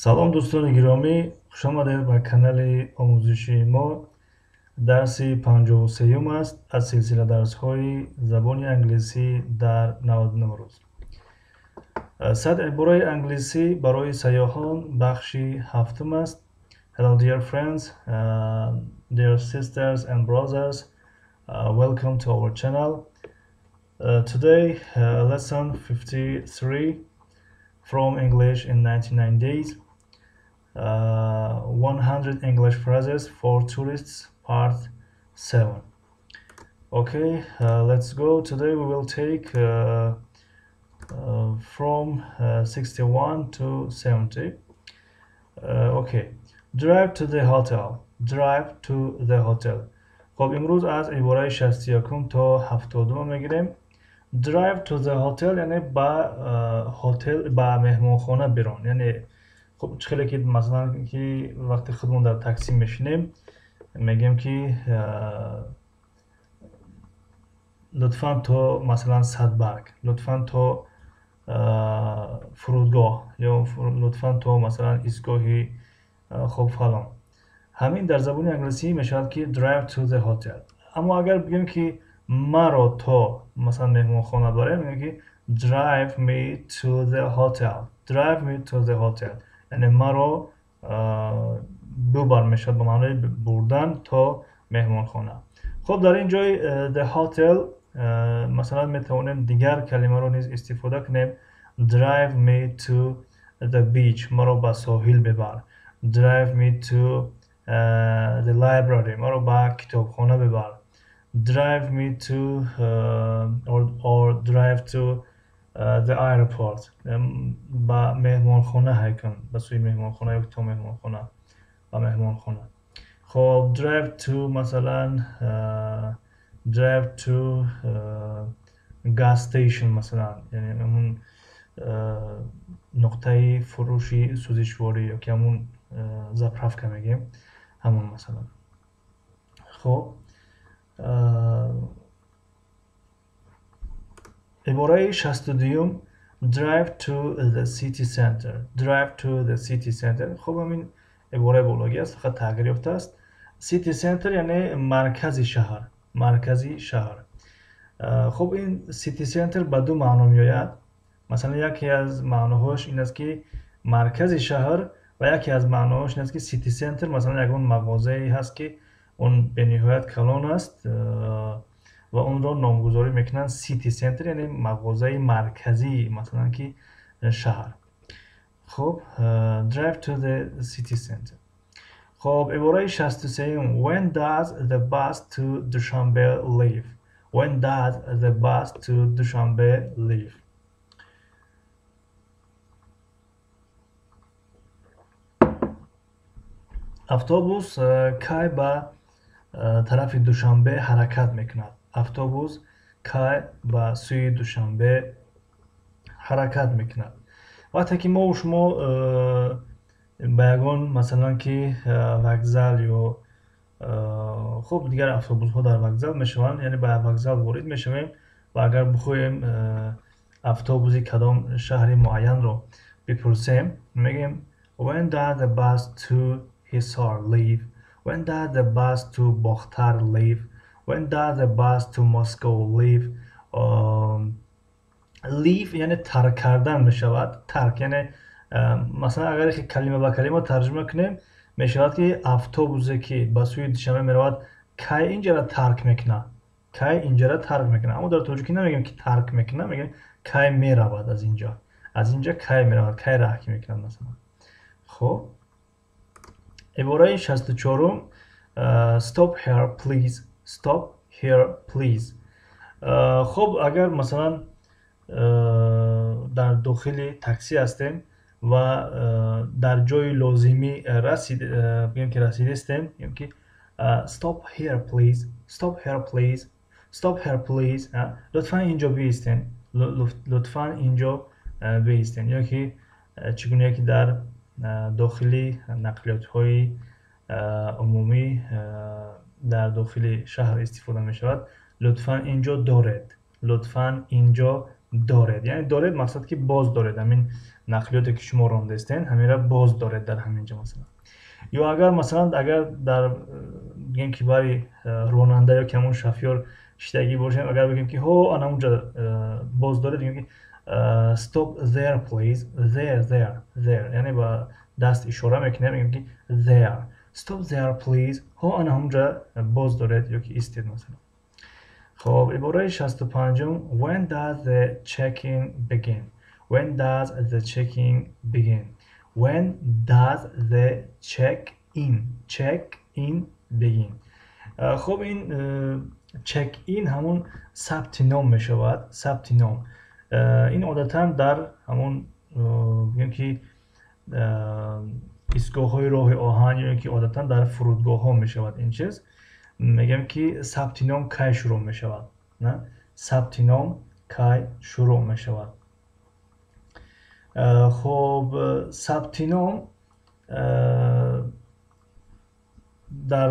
Салом, дӯстони гиромӣ, хушомадед ба канали омӯзишии мо. Дарси 53-юм аст аз силсила дарсҳои забони англисӣ дар 99 рӯз. 100 ибораи англисӣ барои сайёҳон бахши ҳафтум аст. Hello, dear friends, dear sisters and brothers, welcome to our channel. Today, lesson 53 from English in 99 days. 100 English phrases for tourists, part 7. Okay, let's go. Today we will take from 61 to 70. Okay, drive to the hotel. Drive to the hotel. خب، امروز از عباره 61 تا 72 میگیریم. Drive to the hotel یعنی با هتل، با مهمانخانه بران. یعنی خب، چه که مثلا که وقتی خودمون در تاکسی میشینیم، میگیم که لطفا تا مثلا صد برگ، لطفا تا فرودگاه یا لطفا تا مثلا ایستگاهی خب فلان. همین در زبان انگلیسی میشود که drive to the hotel. اما اگر بگیم که مرا تا مثلا مهمانخانه بریم، میگیم که drive me to the hotel. Drive me to the hotel یعنی مرا ببر میشد، به معنای بردن تا مهمانخانه. خب، در این جای the hotel مثلا میتوانیم دیگر کلمه رو نیز استفاده کنیم. Drive me to the beach، مرا به ساحل ببر. Drive me to the library، مرا به کتابخانه ببر. Drive me to or drive to the airport، به مهمانخانه های کن، به سوی مهمانخانه یا تا مهمانخانه، به مهمانخانه. خب، drive to مثلا drive to gas station مثلا، یعنی همون نقطه فروشی سوزشواری یا که همون заправка میگیم، همون مثلا. خب، عباره 62، drive to the city center. Drive to the city center. خب، همین عباره بالاگی است، فقط تغییر یافته است. City center یعنی مرکز شهر، مرکزی شهر. خب، این city center به دو معنا میآید. مثلا یکی از معناهاش این است که مرکز شهر و یکی از معناهاش این است که city center مثلا یگان مغازه هست که اون به نهایت کلان است و اون را نامگذاری میکنن city center، یعنی مغازه مرکزی مثلا که شهر. خب، drive to the city center. خب، عباره 63، when does the bus to Dushanbe leave? When does the bus to Dushanbe leave? Автобус кай ба тарафи Душанбе ҳаракат мекунад? Автобус кай ба сӯи Душанбе ҳаракат мекунад? Вақте ки мо шумо ба ягон масалан ки вокзал ё хуб, дигар автобусҳо дар вокзал мешаванд, яъне ба вокзал ворид мешавем ва агар бихоҳем автобуси кадом шаҳри муайянро бипурсем, мегӯем: When does the bus to Hisar leave? When does the bus to Bokhtar leave? When does the bus to Moscow leave? Leave یعنی ترک کردن میشود. ترک یعنی مثلا اگر که کلمه به کلمه ترجمه کنیم، میشود که автобусе که به سوی دوشنبه میرود کی اینجا را ترک میکنه، کی اینجا را ترک میکنه. اما در تاجیکی نمیگیم که ترک میکنه، میگیم کی میرود از اینجا، از اینجا کی میرود، کی رهکی میکنه مثلا. خب، عباره 64، stop here, please. Stop here, please. خب، اگر مثلا در داخل تاکسی هستیم و در جای لازمی رسید، بگیم که رسیدستیم، میگیم که stop here, please. Stop here, please. Stop here, please. لطفا اینجا بیستین، لطفا اینجا بیستین. یا که چگونه که در داخلی نقلیات های عمومی در داخل شهر استفاده می شود: لطفا اینجا دارید، لطفا اینجا доред. Яъне доред мақсад ки боз доред, ҳамин нақлиёте ки шумо рондаистен, ҳаминро боз доред дар ҳамин ҷо масалан. Ё агар масалан агар дар бигем ки бари ронанда ё ки ҳамон шофёр шидагӣ бошем, агар бигем ки ҳо ана онҷа боз доред, бигем ки "Stop there, please." There, there, there, яъне ба даст ишора мекунем, мегӯем ки "There, stop there, please." Ҳо ана ҳамонҷа боз доред ё ки истед масалан. Хоб, ибораи 65-ум: When does the check-in begin? When does the check-in begin? When does the check-in begin? Хоб, ин check-in ҳамон сабти ном мешавад. Сабти ном ин одатан дар ҳамон бигем ки истгоҳҳои роҳи оҳан ё ки одатан дар фурудгоҳҳо мешавад ин чиз. Мегӯям ки сабти ном кай шурӯъ мешавад? Сабти ном кай шурӯъ мешавад? Хоб, сабти ном дар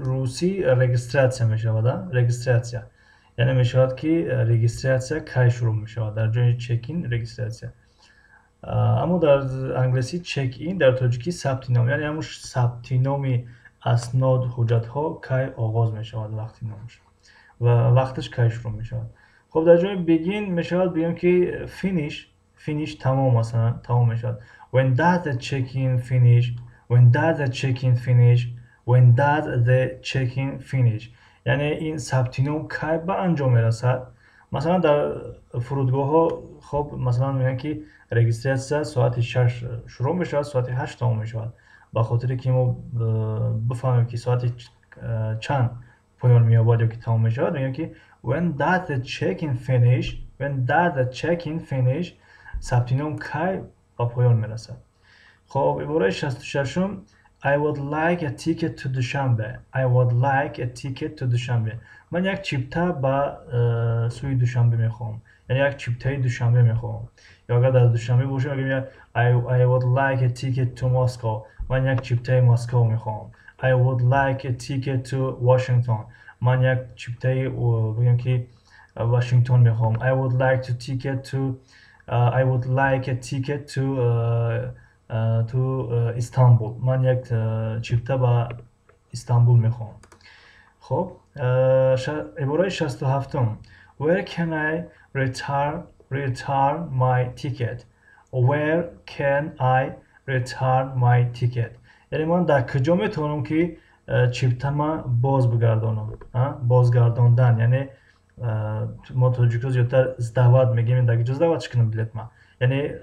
русӣ регистрация мешавад. Регистрация яъне мешавад ки регистрация кай шурӯъ мешавад, дар ҷои check-in регистрация. Аммо дар англисӣ check-in, дар тоҷикӣ сабти ном, яъне ҳамун сабти номи аснод, ҳуҷҷатҳо кай оғоз мешавад, вақти номаш ва вақташ кай шурӯъ мешавад. Хоб, дар ҷои begin мешавад бигӯем ки finish. Finish тамом, масалан, тамом мешавад. When does the check-in finish? When does the check-in finish? When does the check-in finish? Яъне ин сабти ном кай ба анҷом мерасад? Масалан, дар фурудгоҳҳо, хоб, масалан, мегӯянд ки регистрация соати 6 шурӯъ мешавад, соати 8 тамом мешавад. Ба хотире ки мо бифаҳмем ки соати чанд поён меёбад ё ки тамом мешавад, мегӯям ки "When does the check-in finish?" When does the check-in finish? Сабти ном кай ба поён мерасад? Хоб, ибораи 66-ум: I would like a ticket to Dushanbe. I would like a ticket to Dushanbe. Ман як чипта ба сӯи Душанбе мехоҳам, яъне як чиптаи Душанбе мехоҳам. Ё агар дар Душанбе бошем, мегӯем I would like a ticket to Moscow. Ман як чиптаи Москва мехоҳам. I would like a ticket to Washington. Ман як чиптаи, бигӯем ки, Вашингтон мехоҳам. I would like a ticket to Istanbul. Ман як чипта ба Истанбул мехоҳам. Хоб, ибораи 67-ум: Where can I return my ticket? Where can I return my ticket? Яъне ман дар куҷо метавонам ки чиптама боз бигардонам? Бозгардондан, яъне мо тоҷикҳо зиёдтар сдавать мегӯем. Дар куҷо сдавать кунам билетма? Яъне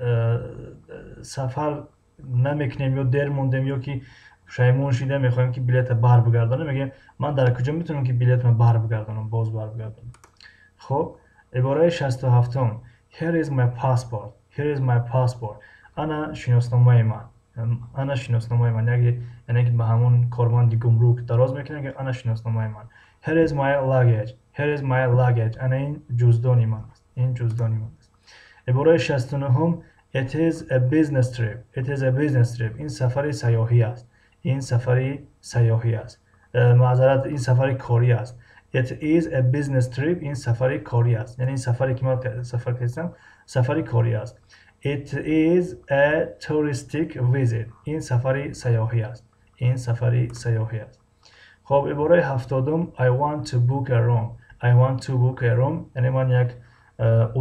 сафар намекунем ё дер мондем, ё ки пушаймон шидем, мехоҳем ки билета бар бигардонем, мегӯем: ман дар куҷо метавонам ки билетма бар бигардонам, боз бар бигардонам? Хоб, ибораи 67-ум: Here is my passport. Here is my passport. Ана шиносномаи ман. Ана шиносномаи ман, яъне ки ба ҳамон корманди гумрук дароз мекунем ки ана шиносномаи ман. Here is my luggage. Here is my luggage. Ана ин ҷуздони ман аст. Ин ҷуздони ман аст. Ибораи 69-ум: It is a business trip. It is a business trip. Ин сафари сайёҳӣ аст. Ин сафари сайёҳӣ аст, маъзарат, ин сафари корӣ аст. It is a business trip. Ин сафари корӣ аст, яъне ин сафаре ки ман сафар кардам, сафари корӣ аст. It is a touristic visit. Ин сафари сайёҳӣ аст. Ин сафари сайёҳӣ аст. Хоб, ибораи 70-ум: I want to book a room. I want to book a room. Яъне ман як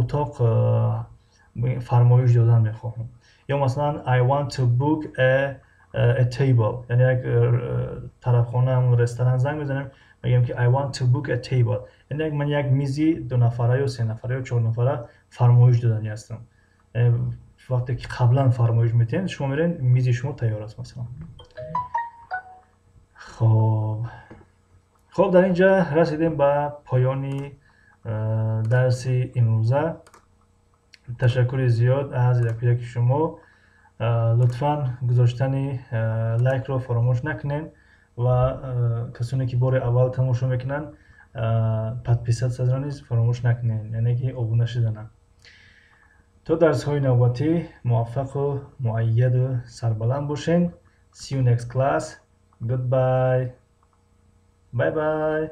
утоқ фармоиш додан мехоҳам. Ё масалан, I want to book a table, яъне як тарабхона, ҳамон ресторан занг мезанем, мегӯем ки "I want to book a table", яъне ман як мизи дунафара ё сенафара ё чорнафара фармоиш додани ҳастам. Вақте ки қаблан фармоиш метиҳем, шумо мерен, мизи шумо тайёр аст масалан. Хоб, дар ин ҷа расидем ба поёни дарси имрӯза. Ташаккури зиёд аз яку яки шумо. Лутфан гузоштани лайкро фаромӯш накунед ва касоне ки бори аввал тамошо мекунанд, подписаться ро низ фаромӯш накунед, яъне ки обуна шудананд. То дарсҳои навбатӣ муваффақу муайяду сарбаланд бошед. See you next class. Goodbye. Bye bye.